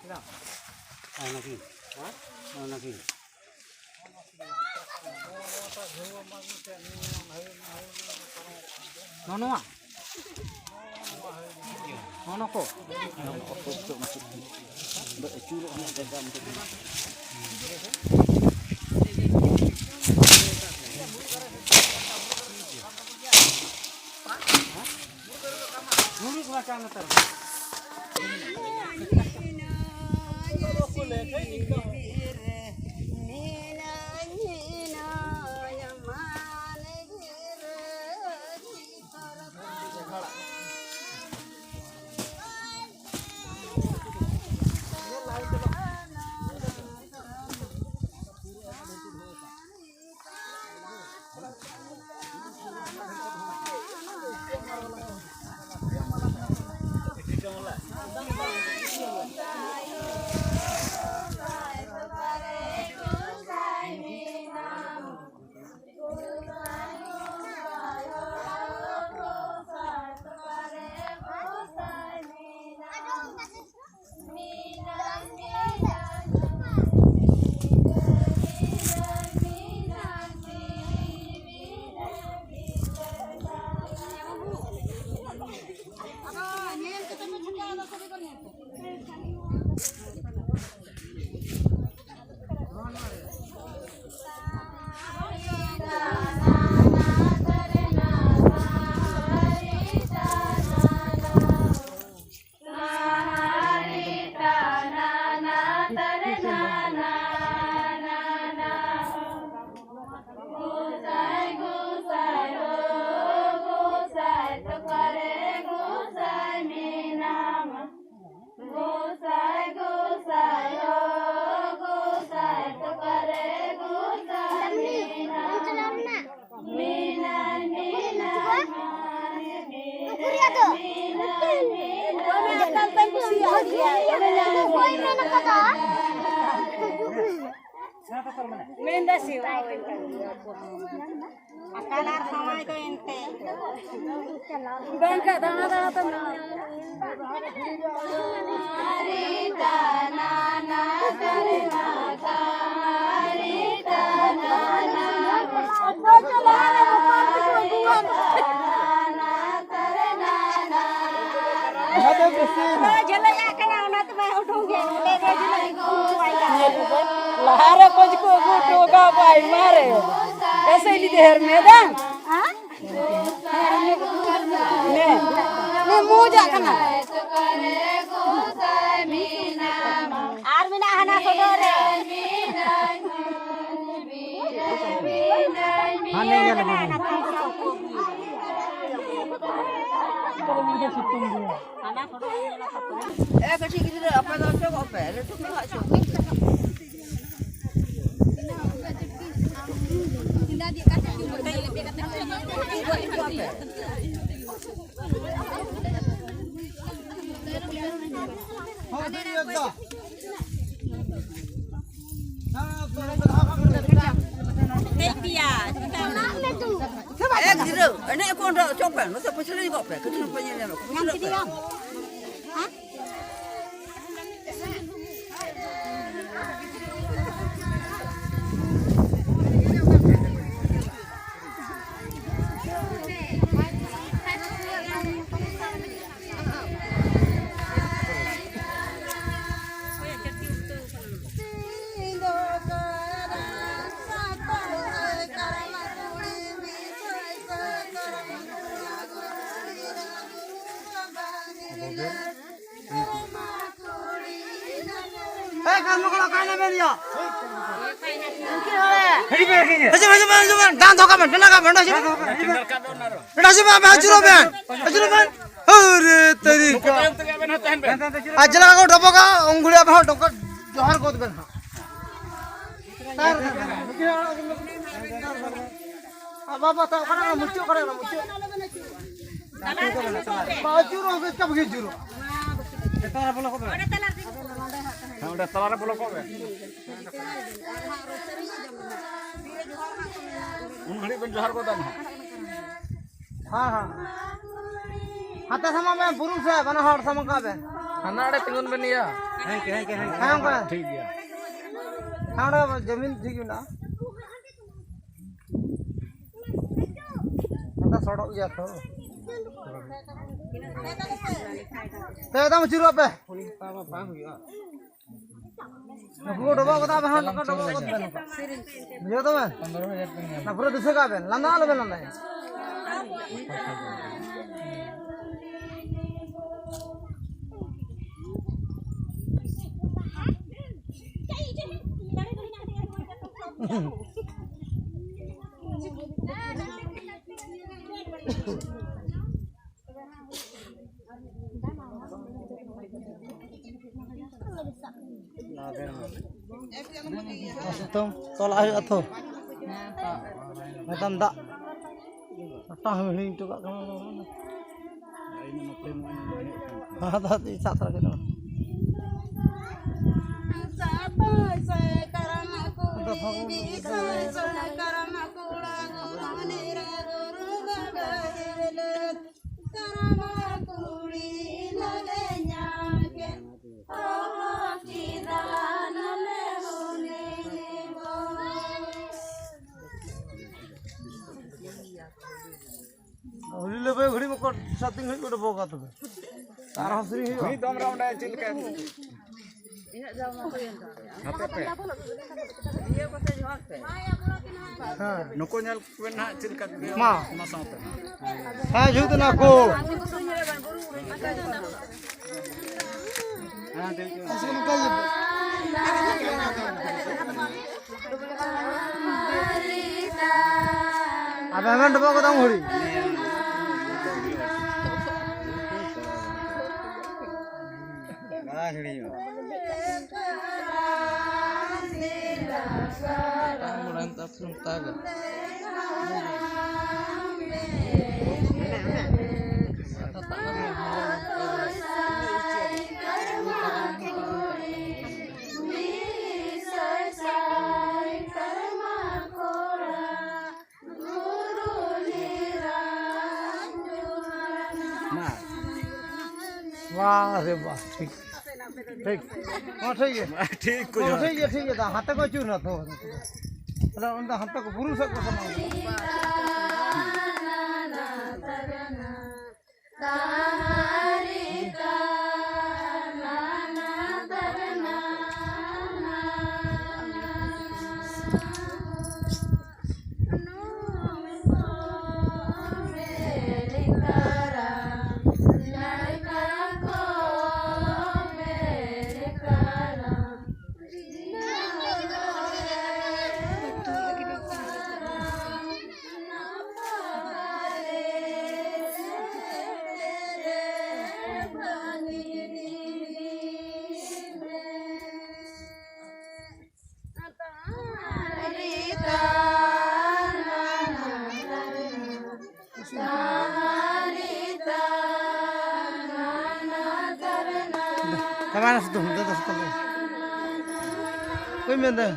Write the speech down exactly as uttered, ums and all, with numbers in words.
ᱚᱱᱟᱠᱤ, ᱚᱱᱟᱠᱤ᱾ ᱱᱚᱣᱟ ᱱᱚᱣᱟ? ᱱᱚᱜᱼᱚ ᱱᱚᱣᱟ ᱠᱚ? ᱱᱩᱲᱩ ᱠᱚ ᱵᱟᱪᱷᱟᱣ ᱱᱮᱛᱟᱨ᱾ ᱢᱮᱱᱫᱟ ᱥᱤᱣᱟ᱾ ᱟᱠᱟᱞ ᱟᱨ ᱥᱟᱶᱟᱭ ᱫᱚ ᱮᱱᱛᱮ᱾ ᱵᱟᱝᱠᱷᱟᱡ ᱫᱟᱬᱟ ᱫᱟᱬᱟ ᱛᱮᱢ ᱫᱟᱬᱟ᱾ ᱡᱷᱟᱹᱞᱟᱹᱭᱟᱜ ᱠᱟᱱᱟ, ᱚᱱᱟ ᱛᱮ ᱵᱟᱭ ᱩᱰᱩᱝ ᱜᱮ᱾ ᱞᱟᱦᱟᱨᱮ ᱠᱚ ᱠᱚ ᱟᱹᱜᱩ ᱦᱚᱴᱚ ᱠᱟᱜ ᱠᱚᱣᱟ ᱟᱭᱢᱟ ᱨᱮ᱾ ᱮᱥᱮ ᱤᱫᱤ ᱰᱷᱮᱨ ᱢᱮ ᱫᱟᱝ᱾ ᱦᱮᱸ? ᱱᱮ, ᱱᱮ ᱢᱚᱡᱟᱜ ᱠᱟᱱᱟ᱾ ᱟᱨ ᱢᱮᱱᱟᱜᱼᱟ ᱦᱟᱱᱟ ᱥᱚᱰᱚᱜ ᱨᱮ᱾ ᱦᱟᱱᱮ ᱧᱮᱞ ᱢᱮ᱾ ᱮ ᱠᱟᱹᱴᱤᱡ ᱜᱤᱫᱽᱨᱟᱹ, ᱟᱯᱮ ᱫᱚ ᱚᱪᱚᱜᱚᱜ ᱯᱮ, ᱞᱟᱹᱴᱩ ᱠᱚ ᱦᱟᱸᱜ ᱪᱚ᱾ ᱮ ᱜᱤᱫᱽᱨᱟᱹ, ᱮᱱᱮᱡ ᱠᱚ ᱚᱸᱰᱮ ᱚᱪᱚᱜ ᱯᱮ, ᱱᱚᱛᱮ ᱯᱟᱹᱪᱷᱞᱟᱹ ᱧᱚᱜᱚᱜ ᱯᱮ, ᱠᱟᱹᱴᱤᱡ ᱯᱮ ᱧᱮᱞ ᱧᱟᱢᱚᱜ, ᱯᱟᱹᱪᱷᱞᱟᱹ ᱧᱚᱜᱚᱜ ᱯᱮ᱾ ᱮ, ᱠᱟᱨᱢᱚ ᱠᱚᱲᱟ, ᱚᱠᱟᱭ ᱱᱟᱵᱮᱱ ᱭᱟ? ᱦᱤᱡᱩᱜ ᱵᱮᱱ, ᱦᱤᱡᱩᱜ ᱵᱮᱱ, ᱦᱤᱡᱩᱜ ᱵᱮᱱ᱾ ᱰᱟᱝ ᱫᱚᱦᱚ ᱠᱟᱜ ᱵᱮᱱ, ᱰᱟᱝ ᱫᱚᱦᱚ ᱠᱟᱜ ᱵᱮᱱ, ᱰᱟᱝ ᱫᱚᱦᱚ ᱠᱟᱜ ᱵᱮᱱ᱾ ᱱᱚᱰᱮ ᱦᱤᱡᱩᱜ ᱵᱮᱱ, ᱟᱵᱮᱱ ᱟᱹᱪᱩᱨᱚᱜ ᱵᱮᱱ, ᱟᱹᱪᱩᱨᱚᱜ ᱵᱮᱱ᱾ ᱟᱨᱮ ᱛᱟᱹᱨᱤ᱾ ᱟᱨ ᱡᱮᱞᱟ ᱠᱚ ᱰᱚᱵᱚᱜᱟ, ᱩᱱᱜᱷᱩᱲᱤ ᱟᱵᱮᱱ ᱦᱚᱸ ᱰᱚᱵᱚᱜ ᱡᱚᱦᱟᱨ ᱜᱚᱫ ᱵᱮᱱ ᱦᱟᱸᱜ᱾ ᱟᱨ ᱵᱟᱵᱟ, ᱛᱟ ᱚᱠᱟᱨᱮ ᱢᱩᱪᱟᱹᱫ, ᱚᱠᱟᱨᱮ ᱢᱩᱪᱟᱹᱫ? ᱵᱟᱹᱪᱩᱜ ᱨᱮᱦᱚᱸ ᱪᱮᱫ ᱠᱟ ᱵᱷᱟᱜᱮ ᱡᱩᱨᱩᱜᱼᱟ? ᱦᱮᱸ, ᱚᱸᱰᱮ ᱛᱟᱞᱟᱨᱮ ᱵᱚᱞᱚ ᱠᱚᱜ ᱵᱮᱱ᱾ ᱩᱱ ᱜᱷᱟᱹᱲᱤᱡ ᱵᱮᱱ ᱡᱚᱦᱟᱨ ᱜᱚᱫᱟ ᱱᱟᱦᱟᱜ᱾ ᱦᱮᱸ, ᱦᱮᱸ᱾ ᱦᱟᱱᱛᱮ ᱥᱟᱢᱟᱝ ᱵᱮᱱ, ᱵᱩᱨᱩ ᱥᱮᱫ, ᱵᱟᱱᱟ ᱦᱚᱲ ᱥᱟᱢᱟᱝ ᱠᱟᱜ ᱵᱮᱱ᱾ ᱦᱟᱱᱟ ᱟᱲᱮ ᱛᱤᱸᱜᱩᱱ ᱵᱮᱱ ᱭᱟ᱾ ᱦᱮᱸ, ᱚᱱᱠᱟ᱾ ᱴᱷᱤᱠ ᱜᱮᱭᱟ᱾ ᱚᱸᱰᱮ ᱡᱟᱹᱢᱤᱱ ᱴᱷᱤᱠ ᱢᱮᱱᱟᱜᱼᱟ᱾ ᱚᱱᱟ ᱥᱚᱲᱚᱜ ᱜᱮᱭᱟ ᱛᱚ᱾ ᱛᱮ ᱮᱠᱫᱚᱢ ᱟᱹᱪᱩᱨᱚᱜ ᱯᱮ᱾ ᱵᱟᱝ ᱦᱩᱭᱩᱜᱼᱟ᱾ ᱱᱩᱠᱩ ᱠᱚ ᱰᱚᱵᱚᱜ ᱠᱟᱫᱟ, ᱟᱵᱮᱱ ᱦᱚᱸ ᱱᱚᱝᱠᱟ ᱰᱚᱵᱚᱜ ᱠᱟᱛᱮ ᱵᱮᱱ ᱱᱚᱝᱠᱟ᱾ ᱵᱩᱡᱷᱟᱹᱣ ᱛᱟᱵᱮᱱ? ᱯᱚᱱᱨᱚ ᱦᱟᱡᱟᱨ ᱵᱮᱱ ᱧᱟᱢᱟ᱾ ᱚᱱᱟ ᱯᱩᱨᱟᱹ ᱫᱤᱥᱟᱹ ᱠᱟᱜ ᱵᱮᱱ, ᱞᱟᱸᱫᱟ ᱟᱞᱚ ᱵᱮᱱ ᱞᱟᱸᱫᱟᱭᱟ᱾ ᱥᱤᱛᱩᱝ ᱛᱚᱞᱟᱜ ᱦᱩᱭᱩᱜᱼᱟ ᱛᱚ᱾ ᱢᱮᱛᱟᱢ ᱫᱟᱜ ᱢᱤᱫᱴᱟᱝ ᱦᱚᱸ ᱦᱤᱲᱤᱧ ᱦᱚᱴᱚ ᱠᱟᱜ ᱠᱟᱱᱟ᱾ ᱦᱟᱛ ᱦᱟᱛ ᱤᱧ ᱥᱟᱵ ᱛᱚᱨᱟ ᱠᱮᱫᱟ᱾ ᱦᱩᱞᱤ ᱞᱟᱹᱵᱟᱹᱭ ᱜᱷᱩᱲᱤ ᱢᱚᱠᱚ ᱥᱟᱛ ᱫᱤᱱ ᱜᱷᱟᱹᱲᱤᱡ ᱠᱚ ᱰᱚᱵᱚᱜ ᱠᱟᱜ ᱛᱚᱵᱮ᱾ ᱟᱨᱦᱚᱸ ᱥᱮᱨᱮᱧ ᱦᱩᱭᱩᱜᱼᱟ᱾ ᱢᱤᱫ ᱫᱚᱢ ᱨᱮ ᱚᱸᱰᱮ ᱪᱮᱫ ᱞᱮᱠᱟ? ᱦᱟᱯᱮ ᱯᱮ᱾ ᱦᱮᱸ᱾ ᱱᱩᱠᱩ ᱧᱮᱞ ᱠᱚᱵᱮᱱ ᱱᱟᱦᱟᱜ ᱪᱮᱫ ᱞᱮᱠᱟ ᱠᱚ ᱢᱟ᱾ ᱚᱱᱟ ᱥᱟᱶᱛᱮ᱾ ᱦᱮᱸ, ᱡᱩᱛ ᱮᱱᱟ ᱠᱚ᱾ ᱟᱵᱮᱱ ᱵᱮᱱ ᱰᱚᱵᱚᱜ ᱠᱟᱫᱟ ᱜᱷᱩᱲᱤ᱾ ᱵᱟᱝ ᱦᱤᱲᱤᱧᱚᱜᱼᱟ᱾ ᱢᱟ᱾ ᱵᱟᱦ ᱨᱮ ᱵᱟᱦ, ᱴᱷᱤᱠ᱾ ᱴᱷᱤᱠ᱾ ᱦᱚᱸ, ᱴᱷᱤᱠ ᱜᱮᱭᱟ᱾ ᱴᱷᱤᱠ ᱠᱚ ᱦᱚᱸ, ᱡᱚᱦᱟᱨ᱾ ᱴᱷᱤᱠ ᱜᱮᱭᱟ, ᱴᱷᱤᱠ ᱜᱮᱭᱟ᱾ ᱫᱟ, ᱦᱟᱱᱛᱮ ᱠᱚ ᱟᱹᱪᱩᱨ ᱱᱟ ᱛᱚ᱾ ᱟᱫᱚ ᱚᱸᱰᱮ ᱦᱟᱱᱛᱮ ᱠᱚ ᱵᱩᱨᱩ ᱥᱮᱫ ᱠᱚ ᱥᱮᱱᱚᱜ ᱠᱟᱱᱟ᱾ ᱪᱟᱵᱟᱭᱮᱱᱟ ᱥᱤᱛᱩᱝ, ᱱᱤᱛᱚᱜ ᱫᱚ ᱥᱤᱛᱩᱝ ᱫᱚ᱾ ᱚᱠᱚᱭ ᱢᱮᱱᱫᱟ?